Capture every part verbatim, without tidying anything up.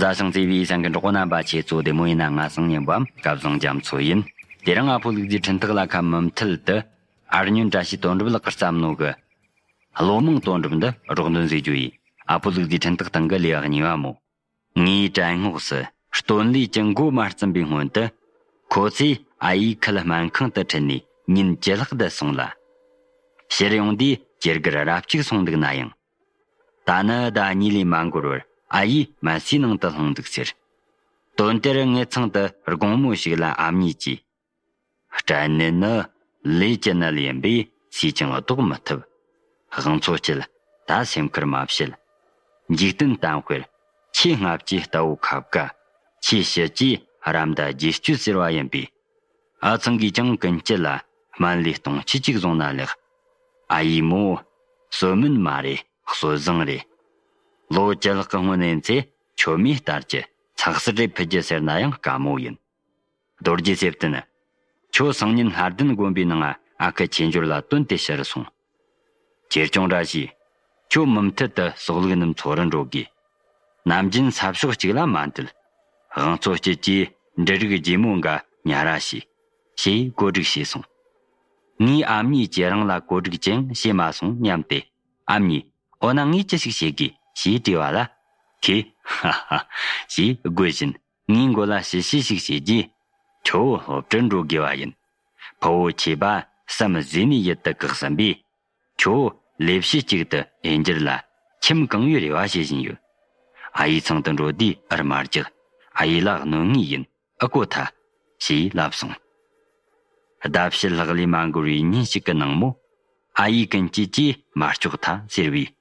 ད་ཞང་བརྩེ་བའི་གསན་མཁན་གྲོགས་པོ་རྣམ་པ་ཁྱེད་ཚོ་བདེ་མོ་ཡིན་ན། ང་སང་ཉིན་པའམ་སྐལ་བཟང་རྒྱ་མཚོ་ཡིན། དེ་རིང་ཨ་ཕོ་ལུག་རྫིའི་འཕྲིན་ཐག་ལ་ཁ་མུ་མཐུད་དུ་ཨར་ཉོན་བཀྲ་ཤིས་དོན་གྲུབ་ལགས་ཀྱིས་བརྩམས་ནོ་གི་བློ་མང་དོན་གྲུབ་འདི་རོགས་འདོན་ཟེར་རྒྱུ་ཡིན། ཨ་ཕོ་ལུག་རྫིའི་འཕྲིན་ཐག་སྟེང་གི་ལེའུ་གཉིས་པ་མོ། ངའི་དྲན་ངོགས་སུ་སྟོན་ལས་ཀྱི་མགོ་མ་བརྩམས་པའི་སྔོན་དུ། ཁོ་ཚོས་ཨ་ཡེའི་ཁུལ་སྨན་ཁང་དུ་ཁྲིད་ནས་ཉིན་བཅུ་ལྷག་བསྡད་སོང་ལ། ཕྱིར་ཡོང་དུས་ཇེ་དགར་རབ་ཅིག་སོང་འདུག་ན་ཡང་། ད་ནི་ཟླ་གཉིས་ལས་མ་འགོར་བར་ཨ་ཡེ་སྨན་རྩིས་ནང་དུ་ལྷུང་འདུག་ཟེར། དོན་དེར་ངེད་ཚང་དུ་དགོང་མོ་ཞིག་ལ་ཨ་མྱེས་ཀྱིས། སྐྲན་ནད་ནི་ལུས་ཀྱི་ནད་ཡིན་པས་སུས་ཀྱང་ལྡོག་མི་ཐུབ། དབང་མཚོ་སྐྱིད། ད་སེམས་ཁུར་མ་བྱེད། འཇིག་རྟེན་གཏམ་དཔེར། ཆེས་སྔ་བཅུའི་རྟ་བོ་ཁབ་ཀ། ཆེས་ཕྱི་བཅུའི་ར་མདའ་རྗེས་གཅོད་ཟེར་བ་ཡིན་པས། ཨ་ཚང་གིས་ཀྱང་ཀུན་སྐྱིད་ལ་སྨན་ལས་སྟོང་ཆུ་གཅིག་བཟུང་ན་ལེགས། ཨ་ཡེ་མོ། གསོད་སྨན་མ་རེད། གསོད་བཟང་རེད། ལོ་བཅུ་ལྷག་གི་སྔོན་ནས་ཚེ་ཁྱོད་མོའི་ལྟར་གྱི་ཚགས་སུ་རེ་ཕུལ་རྒྱུ་ཟེར་ན་ཡང་དཀའ་མོ་ཡིན། རྡོ་རྗེ་སེ་བརྟན། ཁྱོད་སང་ཉིན་ལྷ་ལྡན་དགོན་པའི་ནང་ཨ་ཁུ་ཆོས་འབྱོར་ལ་སྟོན་ཏེ་ཕྱིར་སོང་། ཆེར་སྐྱོང་འདྲ་ཞིག་ཁྱོད་མུ་མཐུད་དུ་སྲོག་ལུག་རྣམས་འཚོ་རུ་འགྲོ་དགོས། ནམ་རྒྱུན་ས་ཕྱོགས་གཅིག་ལ་མ་འདུད། དབང་མཚོ་སྐྱིད་ཀྱིས་འབྲུ་རིགས་རྗེ་མོ་འགའ་ཉར་ར་བྱོས། ཞེས་བཀོད་སྒྲིག་བྱས་སོང་། ངའི་ཨ་མྱེས་ཀྱིས་རང་ལ་བཀོད་སྒྲིག་ཅི་ཡང་བྱས་མ་སོང་སྙམ་སྟེ། ཨ་མྱེས། འོ་ན་ངས་ཅི་ཞིག་བྱེད་དགོས་ཞེས་དྲིས་པ་ལ། ཁོས། ཧ་ཧ། ཞེས་དགོད་བཞིན། ངའི་མགོ་ལ་ཞི་ཞི་ཞིག་བྱས་རྗེས། ཁྱོ་བོ་སློབ་གྲྭར་འགྲོ་དགོས་པ་ཡིན། ཕུ་བོ་ཆོས་པ་བསམ་གཟས་ནས་ཡིད་དུ་བཀག་ཟིན་པས། ཁྱོ་བོ་ལས་བྱེད་ཅིག་ཏུ་འོས་འགྱུར་ལ་ཁྱིམ་གང་བོའི་རེ་བ་བྱེད་བཞིན་ཡོད། ཨ་ཡེ་ཚང་དུ་འགྲོ་དུས་འུར་མ་རྒྱག། ཨ་ཡེ་ལ་གནོད་ངེས་ཡིན། ཨ་ཀོ་ཐ། ཞེས་ལབ་སོང་། ཟླ་ཕྱེད་ལྷག་ལས་མ་འགོར་བའི་ཉིན་ཞིག་གི་ནང་མོ། ཨ་ཡེ་ཀུན་སྐྱིད་ཀྱིས་མ་ལྕོགས་ཐ་ཟེར་བས།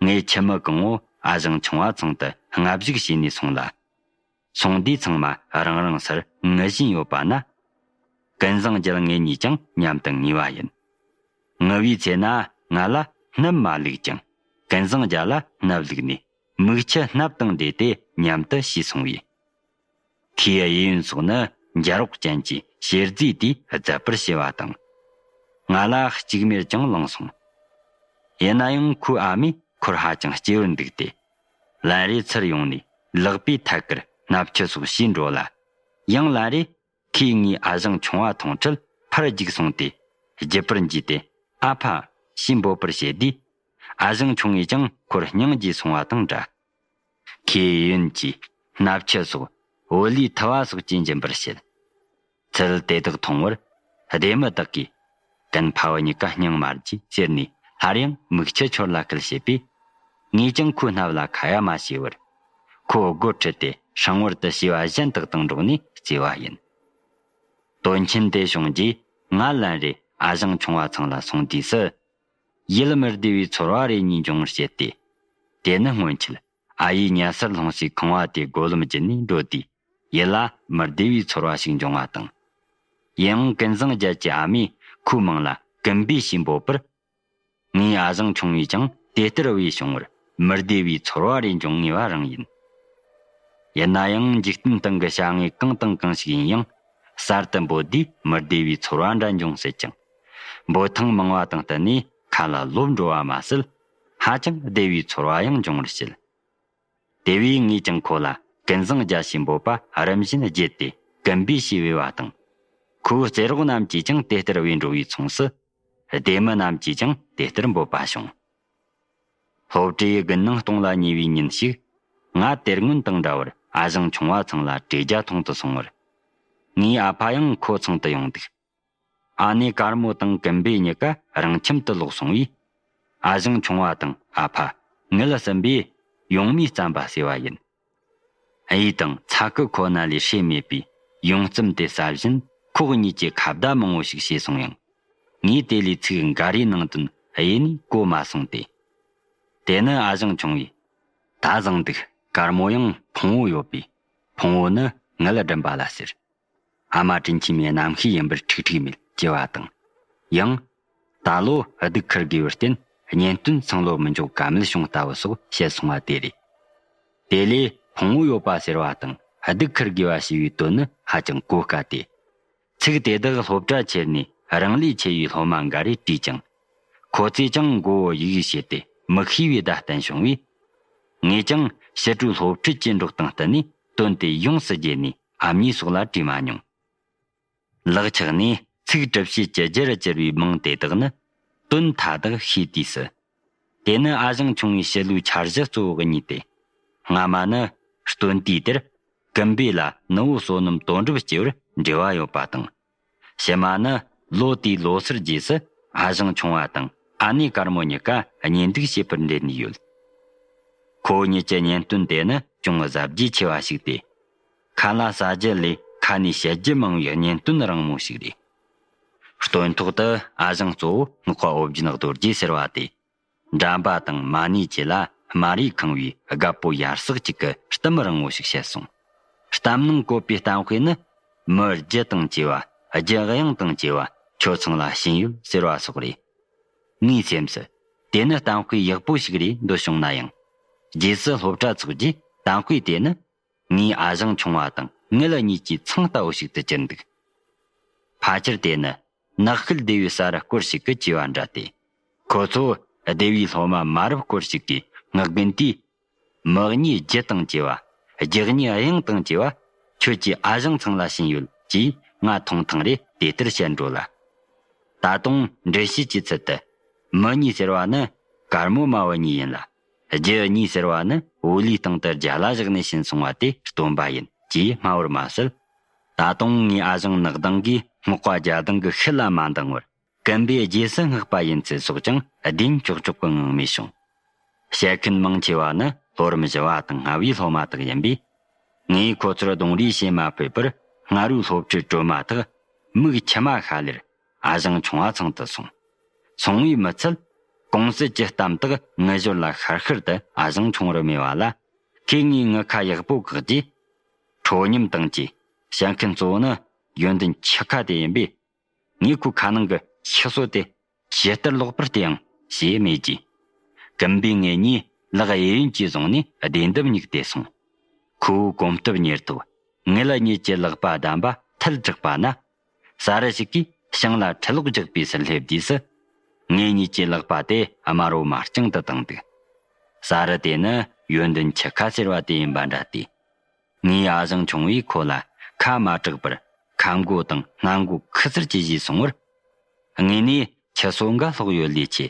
ངའི་ཁྱིམ་མི་གང་བོ་ཨ་ཞང་ཆུང་བ་ཚང་དུ་སྔ་གཞུག་བྱས་ནས་སོང་ལ། སོང་དུས་ཚང་མ་རང་རང་སར་ངུ་བཞིན་ཡོད་པ་ན། ཀུན་བཟང་རྒྱལ་ངེད་གཉིས་ཀྱང་མཉམ་དུ་ངུས་པ་ཡིན། ངུ་བའི་ཚེ་ན་ང་ལ་སྣབས་མ་བླུགས་ཀྱང་ཀུན་བཟང་རྒྱལ་ལ་སྣབས་བླུགས་ནས་མིག་ཆུ་སྣབས་དང་འདྲེས་ཏེ་མཉམ་དུ་ཤི་སོང་བས། ཁོའི་གཡས་གཡོན་སོགས་ནི་འབྱར་བག་ཅན་གྱི་ཤེལ་རྫས་དེས་བརྫད་པར་བྱས་པ་དང་། ང་ལ་ལྕུག་མེར་ཀྱང་ལངས་སོང་། ཡིན་ན་ཡང་ཁོའི་ཨ་མས་ཁོར་ཧ་ཅང་སྐྱེ་བར་འདུག་སྟེ། ལན་རེ་ཚུར་ཡོང་ནས་ལག་པས་ཐད་ཀར་སྣབས་ཆུ་སོགས་བྱས་འགྲོ་ལ། ཡང་ལན་རེ་ཁོས་ངའི་ཨ་ཞང་ཆུང་བ་མཐོང་འཕྲལ་ཕར་རྒྱུག་སོང་སྟེ་རྒྱུད་པར་འཇུས་ཏེ། ཨ་ཕ། ཞེས་འབོད་པར་བྱེད་དུས། ཨ་ཞང་ཆུང་ངས་ཀྱང་ཁོར་སྙིང་རྗེ་སོང་བ་དང་འདྲ། ཁོས་གཡོན་གྱིས་སྣབས་ཆུ་སོགས་འོ་ལིའི་ཐུ་བ་སོགས་ཀྱིས་འབྱིན་པར་བྱེད། ཚུལ་དེ་དག་མཐོང་བར་སྡེ་མི་དག་གིས། ཀུན་ཕ་བུ་གཉིས་ཀ་སྙིང་མ་རྗེ་ཟེར་ནས་སླར་ཡང་མིག་ཆུ་འཆོར་ལ་སྐུལ་བྱེད་པས། ངས་ཀྱང་ཁོའི་སྣབས་ལ་ཁ་ཡ་མ་བྱས་པར། ཁོ་སྒོ་ཁྲིད་དེ་སྲང་བར་དུ་བྱིས་པ་གཞན་དག་དང་འགྲོགས་ནས་རྩེ་བ་ཡིན། དོན་ཆེན་དེ་བྱུང་རྗེས་ང་ལན་རེ་ཨ་ཞང་ཆུང་བ་ཚང་ལ་སོང་དུས་སུ། ཡུལ་མི་བདེ་བའི་ཚོར་བ་རེ་གཉིས་འབྱུང་བར་བྱེད་དེ། དེ་ནི་སྔོན་ཆད་ཨ་ཡེས་ཉལ་སར་ལྷུང་སའི་ཁང་བ་དེ་སྒོ་ལམ་བརྒྱུད་ནས་འགྲོ་དུས། ཡིད་ལ་མི་བདེ་བའི་ཚོར་བ་ཞིག་འབྱུང་བ་དང་། ཡང་ཀུན་བཟང་རྒྱལ་གྱི་ཨ་མས་ཁོའི་མིང་ལ་ཀུན་བུས་ཞེས་འབོད་པར། ངའི་ཨ་ཞང་ཆུང་བས་ཀྱང་དེ་ལྟར་བུས་བྱུང་བར་མི་བདེ་བའི་ཚོར་བ་རེ་འབྱུང་ངེས་པ་རང་ཡིན། ཡིན་ན་ཡང་འཇིག་རྟེན་སྟེང་གི་བྱ་དངོས་གང་དང་གང་ཞིག་ཡིན་ཡང་། གསར་དུ་འབོད་དུས་མི་བདེ་བའི་ཚོར་བ་འདྲ་འབྱུང་སྲིད་ཀྱང་། འབོད་ཐེངས་མང་བ་དང་བསྟུན་ནས་ཁ་ལ་ལོབས་འགྲོ་བ་མ་ཟད། ཧ་ཅང་བདེ་བའི་ཚོར་བ་ཡང་འབྱུང་བར་བྱེད། དེ་བས་ངས་ཀྱང་ཁོ་ལ་ཀུན་བཟང་རྒྱལ་ཞེས་འབོད་པ་རིམ་བཞིན་བརྗེད་དེ་ཀུན་བུས་ཞེས་བོས་པ་དང་། ཁོའི་རྩེ་རོགས་རྣམས་ཀྱིས་ཀྱང་དེ་ལྟར་བོས་འགྲོ་བའི་མཚུངས་སུ། སྡེ་མི་རྣམས་ཀྱིས་ཀྱང་དེ་ལྟར་འབོད་པ་བྱུང་། སློབ་གྲྭའི་དགུན་གནང་གཏོང་ལ་ཉེ་བའི་ཉིན་ཞིག་ང་དེར་སྔོན་དང་འདྲ་བར་ཨ་ཞང་ཆུང་བ་ཚང་ལ་དྲོད་རྒྱ་འཐུང་དུ་སོང་བར། ངའི་ཨ་ཕ་ཡང་ཁོ་ཚང་དུ་ཡོང་འདུག་ཨ་ནེ་དཀར་མོ་དང་ཀུན་བུས་གཉིས་ཀ་རང་ཁྱིམ་དུ་ལོག་སོང་བས། ཨ་ཞང་ཆུང་བ་དང་ཨ་ཕ་ངལ་ཟིན་པས་ཡོང་མིའི་རྩམ་པ་ཟོས་པ་ཡིན། གཡས་དང་ཚ་ཁུ་ཁོ་ན་ལས་ཧྲེ་མེད་པས་ཡོང་རྩམ་དེ་ཟ་བཞིན་ཁོག་གཉིས་ཀྱི་ཁ་བརྡ་མང་བོ་ཞིག་བྱས་སོང་ཡང་། ངས་དེ་ལས་ཚིག་འགའ་རེའི་ནང་དོན་གཡས་ནས་གོ་མ་སོང་སྟེ། དེ་ནི་ཨ་ཞང་ཆུང་བས། ད་བཟང་འདུག་དཀར་མོ་ཡང་ཕུང་བོ་ཡོད་པས། ཕུང་བོ་ནི་ངལ་སྦྲིན་པ་ལ་ཟེར། ཨ་མ་དྲིན་ཆེན་མའི་རྣམ་ཤེས་ཡིན་པར་ཁྲིག་ཁྲིག་མེད་ཅེས་པ་དང་། ཡང་། ད་ལོ་སྡུག་ཁུར་དགོས་པར་བརྟེན་གཉེན་སྟོན་ཚང་ལོ་མི་འཇོག་ག་མེད་བྱུང་ལྟ་བུ་སོགས་བཤད་སོང་བ་དེ་རེད། དེ་ལས་ཕུང་བོ་ཡོད་པ་ཟེར་བ་དང་སྡུག་ཁུར་དགོས་པ་ཞེས་པའི་དོན་ནི་ཧ་ཅང་གོ་དཀའ་སྟེ། ཚིག་དེ་དག་སློབ་གྲྭ་ཁྱེར་ནས་རང་ལས་ཆེ་བའི་སློབ་མ་འགའ་རེས་བྲིས་ཀྱང་། ཁོ་ཚོས་ཀྱང་མགོ་བོ་ཡིག་ཡིག་བྱས་ཏེ་མི་ཤེས་པའི་བརྡ་བསྟན་བྱུང་བས། ངས་ཀྱང་ཕྱི་དྲོའི་སློབ་ཁྲིད་ཀྱི་འགྲོགས་དང་བསྟུན་ནས་དོན་དེ་ཡོངས་སུ་རྒྱས་ནས་ཨ་མྱེས་སོགས་ལ་དྲིས་མ་མྱོང་། ལག་ཆགས་ནས་ཚིག་གྲུབ་བྱེད་ཀྱི་རྒྱུར་གྱུར་བའི་མིང་དེ་དག་ནི་དོན་མཐའ་དག་ཤེས་དུས་སུ། དེ་ནི་ཨ་ཞང་ཆུང་བའི་ཕྱི་ལོའི་འཆར་གཞི་གཙོ་བོ་གཉིས་ཏེ། སྔ་མ་ནི་སྟོན་དུས་དེར་ཀིམ་པེ་ལ་ནུ་བོ་བསོད་ནམས་དོན་གྲུབ་སྐྱེ་བར་འབྲེལ་བ་ཡོད་པ་དང་། ཕྱི་མ་ནི་ལོ་དེའི་ལོ་སར་རྗེས་སུ་ཨ་ཞང་ཆུང་བ་དང་ཨ་ནེ་དཀར་མོ་གཉིས་ཀ་གཉེན་སྒྲིག་བྱེད་པར་འབྲེལ་ནས་ཡོད། ཁོ་བོ་ཉིད་ཀྱི་གཉེན་སྟོན་དེ་ནི་ཅུང་གཟབ་རྒྱས་ཆེ་བ་ཞིག་སྟེ། ཁ་ལ་ཟ་རྒྱུ་ལས་ཁ་ནས་བཤད་རྒྱུ་མང་བའི་གཉེན་སྟོན་རིང་མོ་ཞིག་རེད། སྟོན་ཐོག་ཏུ་ཨ་ཞང་གཙོ་བོ་སྔགས་པ་ཨོ་རྒྱན་རྡོ་རྗེ་ཟེར་བ་དེ། འགྲམ་པ་དང་མ་ཎི་བཅས་ལ་དམར་རིས་ཁེངས་པའི་རྒད་པོ་ཡར་ཟག་ཅིག་གི་གཏམ་རིང་མོ་ཞིག་བཤད་སོང་། གཏམ་ནང་བཀོད་པའི་གཏམ་དཔེ་ནི། མི་རྒྱུ་དང་བཅས་པ། རྒྱུ་གཡང་དང་བཅས་པ་ཁྱོད་ཚང་ལ་བྱིན་ཡོད་ཟེར་བ་སོགས་རེད། ངའི་སེམས་སུ། དེ་ནི་གཏམ་དཔེ་ཡག་པོ་ཞིག་རེད་འདོད་བྱུང་ན་ཡང་། རྗེས་སུ་སློབ་གྲྭ་ཚོགས་རྗེས་གཏམ་དཔེ་དེ་ནི། ངའི་ཨ་ཞང་ཆུང་བ་དང་ངེད་གཉིས་ཀྱི་ཚང་ལྟ་བུ་ཞིག་ཏུ་གྱུར་འདུག་ཕལ་ཆེར་དེ་ནི་ནགས་ཤུལ་སྡེ་བའི་ས་རུ་སྐོར་ཞིག་གི་བྱས་པ་འདྲ་སྟེ། ཁོ་ཚོ་སྡེ་བའི་སློབ་མ་མ་རབས་སྐོར་ཞིག་གིས་སྔགས་རྒན་དེས། མི་གཉིས་རྒྱུ་དང་བཅས་པ། རྒྱུ་གཉིས་གཡང་དང་བཅས་པ། ཁྱོད་ཀྱིས་ཨ་ཞང་ཚང་ལ་བྱིན་ཡོད་ཅེས་ང་མཐོང་ཐེངས་རེ་དེ་ལྟར་བཤད་འགྲོ་ལ། ད་དུང་འགྲེལ་བཤད་ཀྱི་ཚུལ་དུ། མི་གཉིས་ཟེར་བ་ནི་དཀར་མོ་དམར་པོ་གཉིས་ཡིན་ལ། རྒྱུ་གཉིས་ཟེར་བ་ནི་འོ་ལིའི་སྟེང་དུ་རྒྱ་ལྭ་བཞག་ནས་ཕྱིན་སོང་བ་དེ་སྟོན་པ་ཡིན་ཅེས་སྨྲ་བར་མ་ཟད། ད་དུང་ངའི་ཨ་ཞང་ནག་གདང་གིས་སྔགས་པ་རྒྱ་གདང་གི་ཤུལ་ལ་མ་འདང་བར། ཀིམ་པས་རྗེས་སུ་སྔགས་པ་ཡིན་ཚུལ་སོགས་ཀྱང་བདེན་ཅོག་ཅོག་གི་ངང་མེད་བྱུང་། བཤད་མཁན་མང་ཆེ་བ་ནི་ལོ་རིམ་བཞི་བ་དང་ལྔ་བའི་སློབ་མ་དག་ཡིན་པས། ངས་ཁོ་ཚོར་རྡུང་རེས་བྱེད་མ་ཕོད་པར་སྔ་རོའི་སློབ་ཁྲིད་གྲོལ་མ་ཐག་མིག་མཆི་མ་ཤར་ལེར་ཨ་ཞང་ཆུང་བ་ཚང་དུ་སོང་། སོང་བས་མི་ཚད། གུང་སེང་གི་གཏམ་དག་ངུ་ཞོར་ལ་ཤར་ཤར་དུ་ཨ་ཞང་ཆུང་བར་སྨྲས་པ་ལ། ཁོས་ངའི་ངུ་ཁ་ཡག་པོ་བཀག་རྗེས། ཁྲོ་ཉམས་དང་བཅས། བཤད་མཁན་གཙོ་བོ་ནི་ཡོན་ཏན་ཆུ་ཁ་དེ་ཡིན་པས། ངས་ཁོའི་ཁ་ནང་གི་ཆུ་སོ་དེ་ཇི་ལྟར་ལོག་པར་བལྟས་ཡང་ཞེས་སྨྲས་རྗེས། ཀིམ་པས་ངེད་གཉིས་ལག་གཡས་གཡོན་གྱིས་བཟུང་ནས་བདེ་འདབས་སྙེག་སྟེ་སོང་། ཁོ་བོའི་གོམ་སྟབས་མྱུར་ཐོག་ངེད་གཉིས་ཀྱི་ལག་པ་བསྡམས་པ་ཐལ་དྲགས་པ་ན། ས་རུ་ཞིག་གིས་ཞིང་ལ་འཕྲུ་གློག་རྒྱག་པའི་ཚུལ་སླེབས་དུས་སུ། ངེད་གཉིས་ཀྱི་ལག་པ་དེ་དམར་པོ་དམར་རྐྱང་དུ་བཏང་འདུག་ས་རུ་དེ་ནི་ཡོན་ཏན་ཆུ་ཁ་ཟེར་བ་དེ་ཡིན་པ་འདྲ་སྟེ། ངའི་ཨ་ཞང་ཆུང་བས་ཁོ་ལ་ཁ་མ་གྲགས་པར་ཁ་མགོ་དང་སྣ་མགོ་ཁུ་སིར་གྱིས་བཞེས་སོང་བར། ངེད་གཉིས་ཆུ་སོ་འགའ་སློག་ཡོད་ལས་ཆེ།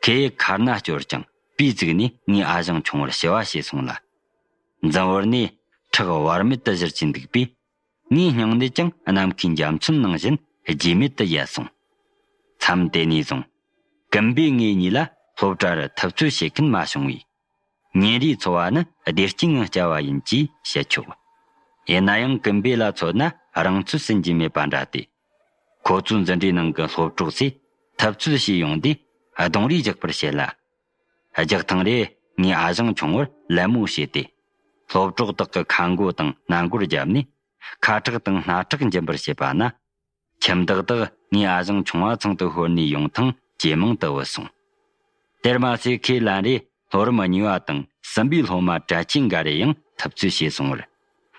ཁོས་ཁ་སྣ་སྐྱོར་ཀྱང་པས་བཙུགས་ནས་ངའི་ཨ་ཞང་ཆུང་བར་ཞུ་བ་བྱས་སོང་ལ། འཛམ་བུ་གླིང་ནས་ཁྲག་བར་མེད་དུ་བཞུར་གྱིན་འདུག་པས། ངའི་སྙིང་ནད་ཀྱང་ནམ་མཁའི་འཇའ་ཚོན་ནང་བཞིན་རྗེས་མེད་དུ་ཡལ་སོང་། མཚམས་དེ་ནས་བཟུང་། ཀིམ་པས་ངེད་གཉིས་ལ་སློབ་གྲྭར་ཐུབ་ཚོད་བྱེད་མཁན་མ་བྱུང་བས། ཉིན་རེའི་འཚོ་བ་ནི་བདེ་སྐྱིད་ངང་བསྐྱལ་བ་ཡིན་ཅེས་བཤད་ཆོག་ཡིན་ན་ཡང་ཀིམ་པེ་ལ་མཚོན་ན་རང་ཚོད་ཟིན་གྱི་མེད་པ་འདྲ་སྟེ། ཁོ་ཚོའི་འཛིན་གྲྭའི་ནང་གི་སློབ་གྲོགས་ཚོས་ཐབས་ཚུལ་བྱས་ཡོང་དུས་རྡུང་རེས་རྒྱག་པར་བྱེད་ལ། རྒྱག་ཐེངས་རེ་ངའི་ཨ་ཞང་ཆུང་བར་ལད་མོ་བྱས་ཏེ། སློབ་གྲོགས་དག་གི་ཁ་མགོ་དང་སྣ་མགོར་བརྒྱབ་ནས་ཁ་ཁྲག་དང་སྣ་ཁྲག་འབྱིན་པར་བྱེད་པ་ན། ཁྱིམ་བདག་དག་ངའི་ཨ་ཞང་ཆུང་བ་ཚང་དུ་ཤོར་ནས་ཡོང་ཐེངས་ཇེ་མང་དུ་བུད་སོང་། དེར་མ་ཟད་ཁོས་ལན་རེ་སློབ་རིམ་གཉིས་པ་དང་གསུམ་པའི་སློབ་མ་གྲྭ་ཆས་འགའ་རེ་ཡང་ཐུབ་ཚོད་བྱས་སོང་བར།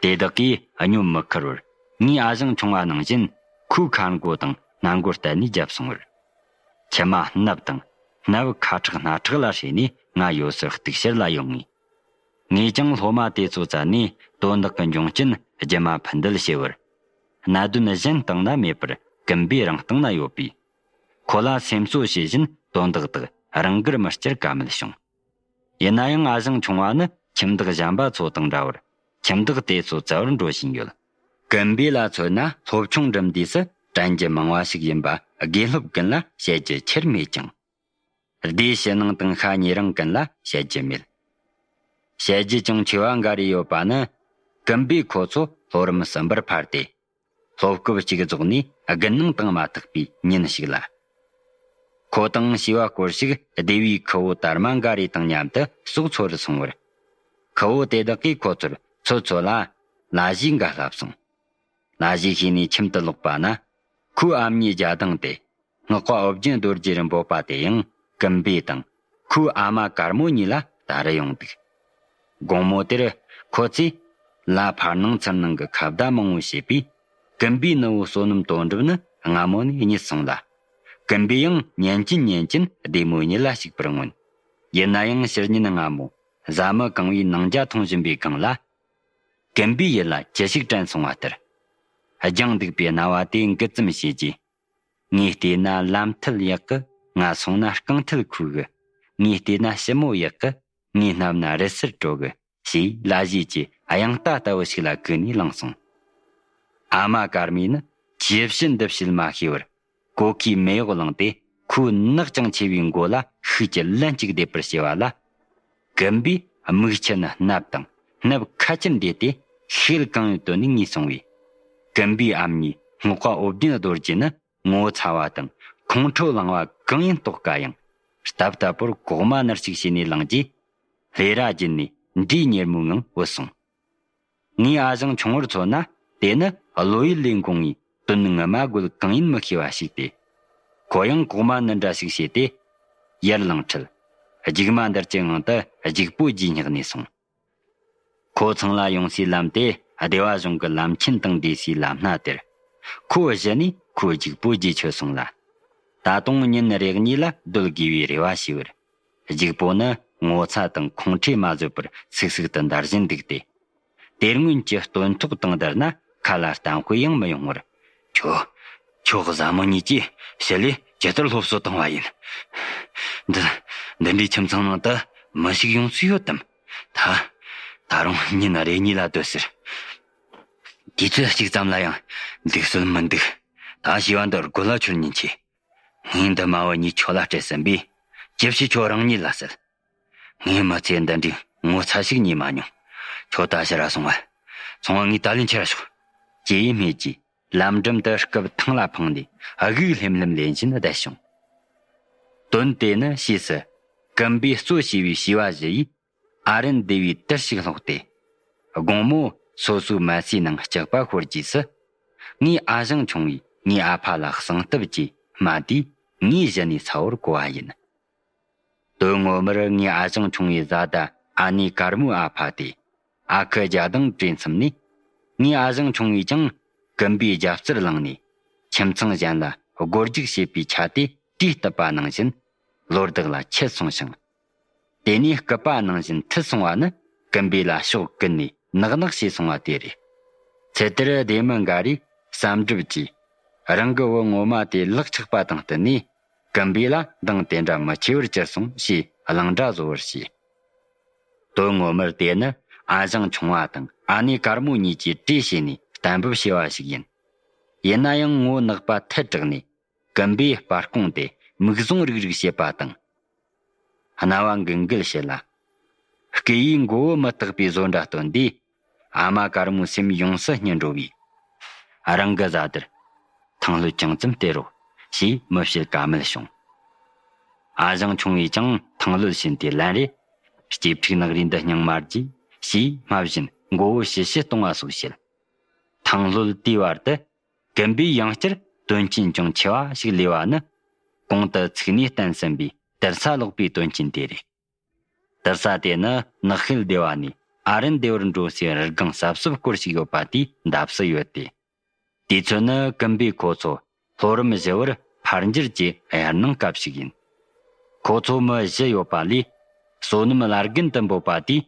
དེ་དག་གིས་སྙོམས་མི་ཁུར་བར་ངའི་ཨ་ཞང་ཆུང་བ་ནང་བཞིན་ཁོའི་ཁ་མགོ་དང་སྣ་མགོར་གཏད་ནས་བརྒྱབ་སོང་བར། མཆི་མ་སྣབས་དང་སྣབས་ཁ་ཁྲག་སྣ་ཁྲག་ལ་ཧྲིལ་ནས་ང་ཡོད་སར་གཏུག་བཤེར་ལ་ཡོང་ངེས། ངས་ཀྱང་སློབ་མ་དེ་ཚོ་བཙལ་ནས་དོན་དག་གི་འབྱུང་རྐྱེན་རྒྱུ་མ་ཕུད་འདེད་བྱས་པར། གནད་དོན་གཞན་སྟེང་ན་མེད་པར་ཀིམ་པེ་རང་སྟེང་ན་ཡོད་པས། ཁོ་ལ་སེམས་གསོ་བྱེད་བཞིན་དོན་དག་དག་རང་དགར་མི་བསྐྱུར་ཀ་མེད་བྱུང་། ཡིན་ན་ཡང་ཨ་ཞང་ཆུང་བ་ནི་ཁྱིམ་བདག་གཞན་པ་ཚོ་དང་འདྲ་བར་ཁྱིམ་བདག་དེ་ཚོ་བཙལ་བར་འགྲོ་བཞིན་ཡོད། ཀིམ་པེ་ལ་མཚོན་ན་སློབ་ཆུང་འགྲིམ་དུས་སུ་དྲན་རྒྱུ་མང་བ་ཞིག་ཡིན་པ་དགེ་སློབ་ཀུན་ལ་བཤད་རྒྱུ་ཆེར་མེད་ཀྱང་། སྡེའི་ཕྱི་ནང་དང་ཤ་ཉེ་རིང་ཀུན་ལ་བཤད་རྒྱུ་མེད། བཤད་རྒྱུ་ཅུང་ཆེ་བ་འགའ་རེ་ཡོད་པ་ནི། ཀིམ་པེས་ཁོ་ཚོ་སློབ་རིམ་གསུམ་པར་ཕར་ཏེ། སློབ་སྐབས་གཅིག་རྫོགས་ནས་དགུན་གནང་དང་མ་ཐག་པའི་ཉིན་ཞིག་ལ། ཁོ་དང་བྱིས་པ་སྐོར་ཞིག་སྡེ་བའི་ཁུ་བོ་དར་མ་འགའ་རེ་དང་མཉམ་དུ་ཟོག་འཚོ་རུ་སོང་བར། ཁུ་བོ་དེ་དག་གིས་ཁོ་ཚོར་ཚོད་ཚོད་ལ་ལ་ཞིག་འགའ་བསླབས་སོང་། ལ་ཞིག་ཤེས་ནས་ཁྱིམ་དུ་ལོག་པ་ན། ཁོའི་ཨ་མྱེས་རྒྱ་དང་དེ། སྔགས་པ་ཨོ་རྒྱན་རྡོ་རྗེ་རིན་པོ་པ་དེ་ཡང་ཀིམ་པེ་དང་ཁོའི་ཨ་མ་དཀར་མོ་གཉིས་ལ་ལྟ་རུ་ཡོང་འདུག་དགོང་མོ་དེར་ཁོ་ཚོས་ལ་ཕར་ནང་ཚུར་ནང་གི་ཁ་བརྡ་མང་བོ་བྱས་པས། ཀིམ་པེའི་ནུ་བོ་བསོད་ནམས་དོན་གྲུབ་ནི་སྔ་མོ་ནས་གཉིད་སོང་ལ། ཀིམ་པེ་ཡང་ཉིན་གཅིག་ཉིན་གཅིག་བདེ་མོའི་གཉིད་ལ་ཞུགས་པར་མངོན། ཡིན་ན་ཡང་ཕྱི་ཉིན་སྔ་མོ་ བཟའ་མི་གང་བའི་ནང་ཇ་འཐུང་བཞིན་པའི་སྒང་ལ། ཀིམ་པའི་ཡིད་ལ་ཅི་ཞིག་དྲན་སོང་བ་ལྟར། སྦྱངས་འདུག་པའི་རྣ་བ་དེ་འགུལ་ཙམ་བྱས་རྗེས། ངས་བལྟས་ན་ལམ་མཐིལ་ཡག་གི། ང་སོང་ན་རྐང་མཐིལ་ཁུ་གི། ངས་བལྟས་ན་ཞི་མོ་ཡག་གི། ངས་སྣམ་ན་རི་སུལ་དྲོ་གི། ཞེས་ལ་ཞེས་ཀྱི་དབྱངས་རྟ་ལྟ་བུ་ཞིག་ལ་གུས་ནས་བླངས་སོང་། ཨ་མ་ཀརྨས་ནི་ཇི་བཞིན་འདི་བྱེད་མ་ཤེས་པར། གོ་ཁའི་མེ་གཡོག་བླངས་ཏེ། ཁོའི་ནག་ཅིང་ཆེ་བའི་མགོ་ལ་ཤུགས་ཀྱིས་ལན་གཅིག་རྡེབ་པར་བྱས་པ་ལ། ཀིམ་པའི་མིག་ཆུ་ནི་སྣབས་དང་སྣབས་ཁ་ཆུ་འདྲེས་ཏེ། ཤེལ་གང་ཡོད་དོན་ནས་ངེས་སོང་བས། ཀིམ་པའི་ཨ་མྱེས་སྔོག་པ་ཨོ་བདུན་རྡོ་རྗེ་ནི། ངོ་ཚ་བ་དང་ཁོང་ཁྲོ་ལངས་པ་གང་ཡིན་རྟོགས་དཀའ་ཡང་། སྟབས་ལྟ་བུར་གོག་མ་ནར་ཞིག་བྱས་ནས་བླངས་རྗེས། ལྷས་ར་བརྒྱུད་ནས་འདྲེ་མྱུར་མོའི་ངང་བུད་སོང་། ངའི་ཨ་ཞང་ཆུང་བར་མཚོན་ན། དེ་ནི་བློ་ཡུལ་ལས་འགོངས་ངེས་དོན་ངོ་མ་རྒོལ་གང་ཡིན་མི་ཤེས་པ་ཞིག་སྟེ། ཁོ་ཡང་གོག་མ་ནི་འདྲ་ཞིག་བྱས་ཏེ། ཡར་ལངས་ཁྲིད། རྒྱུག་མ་འདར་གྱི་ངང་དུ་རྒྱུག་པོ་རྗེས་བསྙེགས་ནས་སོང་། ཁོ་ཚང་ལ་ཡོང་སའི་ལམ་དེ་སྡེ་བ་གཞུང་གི་ལམ་ཆེན་དང་འདྲེས་སའི་ལམ་སྣ་དེར། ཁོ་གཞི་ནས་ཁོའི་རྒྱུག་པོ་རྗེས་ཆོད་སོང་ལ། ད་དུང་ཉིན་རེ་གཉིས་ལ་སྡོད་དགོས་པའི་རེ་བ་བྱས་པར། རྒྱུག་པོ་ནི་ངོ་ཚ་དང་ཁོང་ཁྲོས་མ་བཟོད་པར་སིག་སིག་ཏུ་འདར་བཞིན་འདུག་སྟེ། དེ་སྔོན་གྱི་སྟོན་ཐོག་དང་བསྡུར་ན་ཁ་ལ་གཏམ་དཔེ་ཡང་མི་ཡོང་བར། ཁྱོད། ཁྱོད་བཟའ་མི་གཉིས་ཀྱིས་ཞི་ལིས་ཇི་ལྟར་སློབ་གསོ་བཏང་བ་ཡིན། འདི། འདི་འདྲའི་ཁྱིམ་ཚང་ནང་དུ་མི་ཞིག་ཡོང་སྲོལ་ཡོད་དམ། ད། ད་རུང་ཉིན་རེ་གཉིས་ལ་སྡོད་ཟེར། དུས་ཚོད་གཅིག་ཙམ་ལ་ཡང་འདུག་སྲོལ་མི་འདུག་ད་བྱིས་པ་འདི་རྒོད་ལ་ཆོད་ཉིན་ཆེ། ངས་འདི་མ་བུ་གཉིས་ཁྱོད་ལ་སྤྲད་ཟིན་པས། ཅི་བྱེད་ཁྱོད་རང་ཉིད་ལ་གསལ། ངས་མི་ཚེ་འདི་འདྲའི་ངོ་ཚ་ཞིག་རྙེད་མ་མྱོང་། ཁྱོད་ད་ཕྱིར་ར་སོང་བ། སོང་བ་ངས་ད་ལན་ཁྱེར་ར་ཤོག་ཅེས་སྨྲས་རྗེས། ལམ་འགྲམ་དུ་སྐུ་ཐང་ལ་འཕངས་ནས་དབུགས་ལྷེམ་ལྷེམ་ལེན་བཞིན་བསྡད་བྱུང་། དོན་དེ་ནི་ཕྱིས་སུ་ཀིམ་པས་གཙོ་བྱས་པའི་བྱིས་པ་བཞི་ཡིས་ཨ་རན་སྡེ་བའི་དར་ཞིག་སློག་སྟེ། དགོང་མོ་སོ་སོའི་མལ་སའི་ནང་སྐྱག་པ་ཤོར་རྗེས་སུ། ངའི་ཨ་ཞང་ཆུང་བས་ངའི་ཨ་ཕ་ལ་གསང་གཏམ་གྱིས་སྨྲ་དུས། ངའི་གཞི་ནས་ཚ་བོར་གོ་བ་ཡིན། དོན་ངོ་མར་ངའི་ཨ་ཞང་ཆུང་བའི་བཟའ་ཟླ་ཨ་ནེ་དཀར་མོའི་ཨ་ཕ་དེ། ཨ་ཁུ་རྒྱ་དང་བྲོས་མཚམས་ནས། ངའི་ཨ་ཞང་ཆུང་བས་ཀྱང་ཀིམ་པའི་རྒྱབ་རྩར་ལངས་ནས། ཁྱིམ་ཚང་གཞན་ལ་སྒོ་རྒྱུག་བྱེད་པའི་ཆ་དེ་གྲོས་བཏབ་པ་ནང་བཞིན། ལོ་ཟླག་ལ་ཁྱེར་སོང་ཞིང་། དེ་ནས་སྐུད་པ་ནང་བཞིན་ཁྲིད་སོང་བ་ནི། ཀིམ་པའི་ལ་ཕྱོགས་ཀུན་ནས་ནག་ནག་བྱས་སོང་བ་དེ་རེད། ཚེ་ལྟར་སྡེ་མི་འགའ་རེས་བསམ་གྲུབ་ཀྱིས། རང་གི་བུ་ངོ་མ་དེ་ལག་ཆགས་པ་དང་བསྟུན་ནས། ཀིམ་པའི་ལ་འདང་དེ་འདྲ་མི་ཆེ་བར་གྱུར་སོང་ཞེས་གླེང་སྒྲ་བཟོ་བར་བྱས། དོན་ངོ་མར་དེ་ནི་ཨ་ཞང་ཆུང་བ་དང་ཨ་ནེ་དཀར་མོ་གཉིས་ཀྱིས་གྲོས་བྱས་ནས་གཏན་འབེབས་བྱས་པ་ཞིག་ཡིན། ཡིན་ན་ཡང་ངོ་ནག་པ་ཐལ་དྲགས་ནས། ཀིམ་པས་སྤར་ཁུང་དེ་མིག་ཟུང་རིག་རིག་བྱེད་པ་དང་། རྣ་བ་འགུལ་འགུལ་བྱེད་ལ། སྐུ་ཡི་མགོ་བོ་མི་རྟག་པའི་བཟོ་འདྲ་སྟོན་དུས། ཨ་མ་དཀར་མོའི་སེམས་ཡོངས་སུ་སྙི་འགྲོ་བས། རང་གི་བཟའ་ཟླར་ཐང་ལྷོད་ཅུང་ཙམ་སྟེར་རོགས་ཞེས་མི་བཤད་ཀ་མེད་བྱུང་། ཨ་ཞང་ཆུང་བས་ཀྱང་ཐང་ལྷོད་བྱིན་ཏེ། ལན་རེ། སྐྱིད་ཕྲུག་ནག་རིས་འདི་སྙིང་མ་རྗེ་ཞེས་སྨྲ་བཞིན་མགོ་བོ་ཞི་ཞི་གཏོང་བ་སོགས་བྱེད། ཐང་ལྷོད་དེའི་བར་དུ། ཀིམ་པས་ཡང་བསྐྱར་དོན་རྐྱེན་ཅུང་ཆེ་བ་ཞིག་ལས་པ་ནི། གོང་དུ་ཚིག་ནས་བསྟན་ཟིན་པའི་དུར་ས་སློག་པའི་དོན་རྐྱེན་དེ་རེད། དུར་ས་དེ་ནི་ནགས་ཤུལ་སྡེ་བ་ནས་ཨ་རན་སྡེ་བར་འགྲོ་སའི་རི་སྒང་ཟབ་ཟོབ་སྐོར་ཞིག་ཡོད་པ་དེའི་འདབས་སུ་ཡོད་དེ། དུས་ཚོད་ནི་ཀིམ་པས་ཁོ་ཚོ་ལྷོ་རིམ་བཞི་བར་ཕར་འགྱུར་གྱི་དབྱར་གནང་སྐབས་ཤིག་ཡིན། ཁོ་ཚོ་མི་བཞི་ཡོད་པ་ལས། སོ་ནམ་བླ་རྒན་དུ་འབོད་པ་དེས་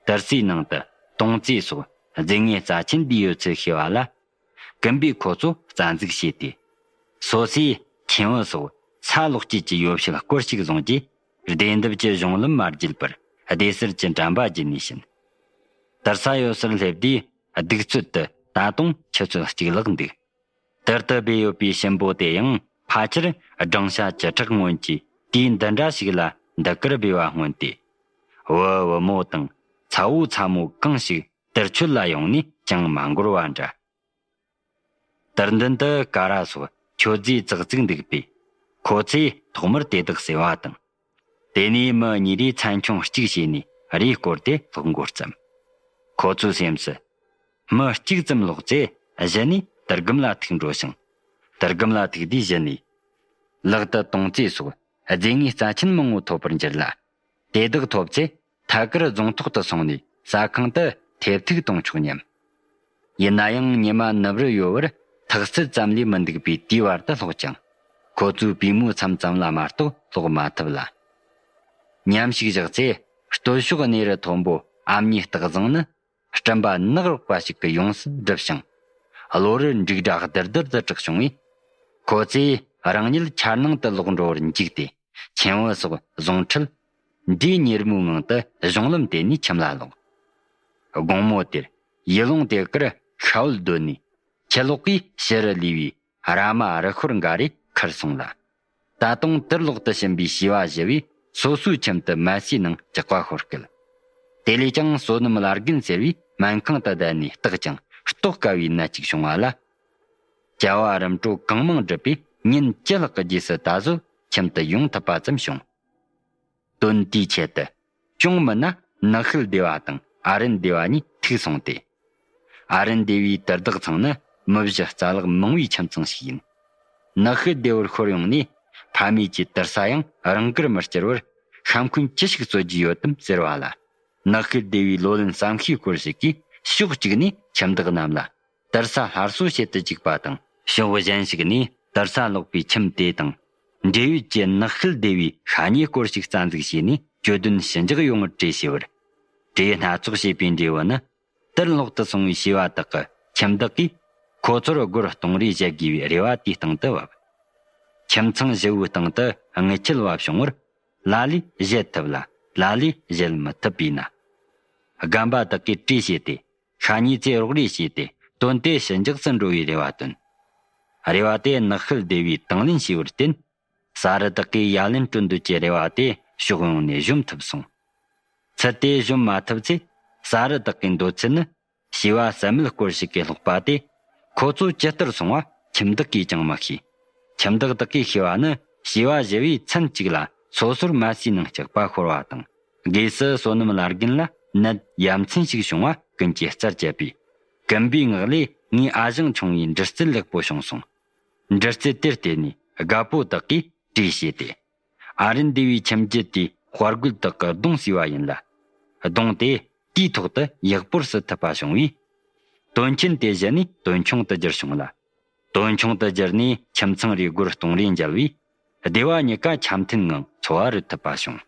དུར་སའི་ནང་དུ་དོང་ཙེ་སོགས་རྫས་ངན་རྩ་ཆེན་བསྡུས་ཡོད་ཚུལ་ཤེས་པ་ལ། ཀིམ་པས་ཁོ་ཚོ་རྩ་འཛུགས་བྱས་ཏེ། སོ་སོས་ཁྱིམ་བུ་སོགས་ས་སློག་བྱེད་ཀྱི་ཡོ་བྱད་སྐོར་ཞིག་བཟུང་རྗེས། སྡེ་འདབས་ཀྱི་གཞུང་ལམ་མ་བརྒྱུད་པར་སྡེ་གསར་གྱི་འགྲམ་པ་བརྒྱུད་ནས་ཕྱིན། དུར་ས་ཡོད་སར་སླེབས་དུས། གདུགས་ཚོད་དུ་ད་དུང་ཆུ་ཚོད་གཅིག་ལྷག་འདུག་དུར་དུ་སྦས་ཡོད་པའི་གཤིན་པོ་དེ་ཡང་ཕལ་ཆེར་སྦྲང་ཤ་བཅུ་ཕྲག་སྔོན་གྱི་དུས་འདི་འདྲ་ཞིག་ལ་འདི་གར་སྦས་པ་སྔོན་ཏེ། བུ་བུ་མོ་དང་ཚ་བོ་ཚ་མོ་གང་ཞིག་དུར་མཆོད་ལ་ཡོང་ནས་ཅང་མ་འགོར་བ་འདྲ། དུར་མདུན་དུ་ཀ་ར་སོགས་མཆོད་རྫས་ཙག་ཙིག་འདུག་པས། ཁོ་ཚོས་ཐོག་མར་དེ་དག་ཟོས་པ་དང་། དེ་ནས་མི་གཉིས་རེས་ཚན་ཆུང་གཅིག་བྱས་ནས་རེས་བསྐོར་ཏེ་སློག་འགོ་བརྩམས། ཁོ་ཚོའི་སེམས་སུ། མི་གཅིག་ཙམ་སློག་ཚེ་གཞི་ནས་དུར་སྒམ་ལ་ཐུག་འགྲོ་ཞིང་། དུར་སྒམ་ལ་ཐུག་དུས་གཞི་ནས། ལག་ཏུ་དོང་ཙེ་སོགས་རྫས་ངན་རྩ་ཆེན་མང་བོ་ཐོབ་པར་འགྱུར་ལ། དེ་དག་ཐོབ་ཚེ་ཐད་ཀར་རྫོང་ཐོག་ཏུ་སོང་ནས་ཟ་ཁང་དུ་ཐེབས་ཐུག་གཏོང་ཆོག་སྙམ། ཡིན་ན་ཡང་ཉི་མ་ནུབ་རུ་ཡོད་པར་ཐག་ཚད་ཙམ་ལས་མི་འདུག་པས་དེའི་བར་དུ་སློག་ཀྱང་། ཁོ་ཚོའི་པུས་མོའི་མཚམས་ཙམ་ལ་མ་གཏོགས་སློག་མ་ཐུབ་ལ། མཉམ་ཞིག་བཞག་ཚེ་ སྟོད་ཕྱོགས་གནས་རི་མཐོན་པོ་ཨ་མྱེས་སྟག་བཟང་ནི་སྤྲིན་པ་ནག་རོག་པ་ཞིག་གིས་ཡོངས་སུ་བསྒྲིབས་ཤིང་། གློ་རུ་འབྲུག་སྒྲ་དིར་དིར་དུ་གྲགས་བྱུང་བས། ཁོ་ཚོས་རང་ཉིད་འཁྱར་ནང་དུ་ལོག་འགྲོ་བར་འཇིགས་ཏེ། ཆེན་བུ་སོགས་བཟུང་ཁྲིད། འདྲེ་གཉེར་མའི་ངང་དུ་གཞུང་ལམ་དེད་ནས་ཁྱིམ་ལ་ལོག་དགོང་མོ་དེར་ཡུལ་ལུང་དེ་གར་ཤྭ་བོ་སྡོད་ནས། ཁྱི་ལོག་གིས་ཕྱི་རུ་ལུས་པའི་ར་མ་རུ་ཤོར་འགའ་རེ་ཁུར་སོང་ལ། ད་དུང་དིར་ལོག་ཏུ་ཕྱིན་པའི་བྱིས་པ་བཞི་བས་སོ་སོའི་ཁྱིམ་དུ་མལ་སའི་ནང་ལྕགས་པ་ཤོར་སྐད། དེ་ལས་ཀྱང་བསོད་ནམས་བླ་རྒན་ཟེར་བའི་སྨན་ཁང་དུ་བསྡད་ནས་བརྟག་ཅིང་རྟོགས་དཀའ་བའི་ནད་ཅིག་བྱུང་བ་ལ། བྱ་བ་རིམ་གྲོ་གང་མང་བསྒྲུབས་པས་ཉིན་བཅུ་ལྷག་གི་རྗེས་སུ་ད་གཟོད་ཁྱིམ་དུ་ཡོང་ཐུབ་པ་ཙམ་བྱུང་། དོན་དེའི་ཆེད་དུ། ཅུང་མིན་ན་ནག་ཤེལ་སྡེ་བ་དང་ཨ་རན་སྡེ་བ་གཉིས་ཐུག་སོང་སྟེ། ཨ་རན་སྡེ་བའི་དིར་བདག་ཚང་ནི་མི་བཞི་རྩ་ལག་མང་བའི་ཁྱིམ་ཚང་ཞིག་ཡིན། ནག་ཤེལ་སྡེ་བར་ཤོར་ཡོང་ནས་ཕ་མེས་ཀྱི་དིར་ས་ཡང་རང་དགར་མི་སྐྱུར་བར་ཤ་འཁོན་ཅི་ཞིག་རྩོད་རྒྱུ་ཡོད་དམ་ཟེར་བ་ལ། ནག་ཤེལ་སྡེ་བའི་ལོ་ལོན་བསམ་ཤེས་སྐོར་ཞིག་གིས་ཕྱོགས་གཅིག་ནས་ཁྱིམ་བདག་རྣམས་ལ། དིར་ས་སླར་གསོ་བྱེད་དུ་བཅུག་པ་དང་། ཕྱོགས་གཞན་ཞིག་ནས་དིར་ས་ལོག་པའི་ཁྱིམ་དེ་དང་། འབྲེལ་ཡོད་ཀྱི་ནག་ཤེལ་སྡེ་བའི་ཤ་ཉེ་སྐོར་ཞིག་རྩ་འཛུགས་བྱས་ནས་གྱོད་དོན་ཞི་འཇགས་ཡོང་བར་གྲོས་བྱས་པར། གྲོས་སྣ་ཚོགས་བྱས་པའི་འབྲས་བུ་ནི། དིར་ལོག་ཏུ་སོང་བའི་བྱིས་པ་དག་གི་ཁྱིམ་བདག་གིས་ཁོ་ཚོར་སྒོར་གཏོང་རེས་བྱེད་དགོས་པའི་རེ་བ་དེའི་སྟེང་དུ་བབས། ཁྱིམ་ཚང་བཞི་བོའི་སྟེང་དུ་དངུལ་ཆད་བབས་བྱུང་བར། ལ་ལས་བཞེས་ཐུབ་ལ་ལ་ལས་བཞེས་མི་ཐུབ་པས་ན། རྒན་པ་དག་གིས་གྲོས་བྱས་ཏེ། ཤ་ཉེ་ཚོས་རོགས་རེས་བྱས་ཏེ་དོན་དེ་ཞི་འཇགས་སུ་འགྲོ་བའི་རེ་བ་བཏོན། རེ་བ་དེ་ནག་ཤེལ་སྡེ་བས་དང་ལེན་བྱས་པར་བརྟེན། ས་རུ་དག་གིས་ཡ་ལན་སྤྲོད་འདོད་ཀྱི་རེ་བ་དེ་ཕྱོགས་ཡོངས་ནས་གཞོམ་ཐུབ་སོང་། ཚུལ་དེ་གཞོམ་མ་ཐུབ་ཚེ། ས་རུ་དག་གི་འདོད་ཚུལ་ནི། བྱིས་པ་ཟད་མེད་སྐོར་ཞིག་གི་ལྷག་པ་དེ། ཁོ་ཚོ་ཇི་ལྟར་སོང་བ་ཁྱིམ་བདག་གིས་ཀྱང་མི་ཤེས། ཁྱིམ་བདག་དག་གིས་ཤེས་པ་ནི། བྱིས་པ་བཞི་བས་མཚན་གཅིག་ལ་སོ་སོར་མལ་སའི་ནང་ལྕགས་པ་ཤོར་བ་དང་། སྒོས་སུ་བསོད་ནམས་བླ་རྒན་ལ་ནད་ཡ་མཚན་ཞིག་བྱུང་བ་ཀུན་གྱིས་རྩད་བཅད་པས། ཀུན་པའི་ངག་ལས་ངའི་ཨ་ཞང་ཆུང་བའི་འདྲི་རྩད་ལེགས་པོ་བྱུང་སོང་། འདྲི་རྩད་དེར་བལྟས་ནས་རྒད་པོ་དག་གིས་གྲོས་བྱས་ཏེ། ཨ་རན་སྡེ་བའི་ཁྱིམ་རྒྱུད་དེའི་དཔའ་རྒོད་དག་གི་གདུང་བསུས་པ་ཡིན་ལ། གདུང་དེ་དུས་ཐོག་ཏུ་ཡག་པོར་བསུ་ཐུབ་པ་བྱུང་བས། དོན་ཆེན་དེ་གཞི་ནས་དོན་ཆུང་དུ་བསྒྱུར་བྱུང་ལ། དོན་ཆུང་དུ་བསྒྱུར་ནས་ཁྱིམ་ཚང་རེ་སྒོར་གཏོང་རེས་འཇལ་བས། སྡེ་བ་གཉིས་ཀ་འཆམ་མཐུན་ངང་འཚོ་བ་རོལ་ཐུབ་པ་བྱུང་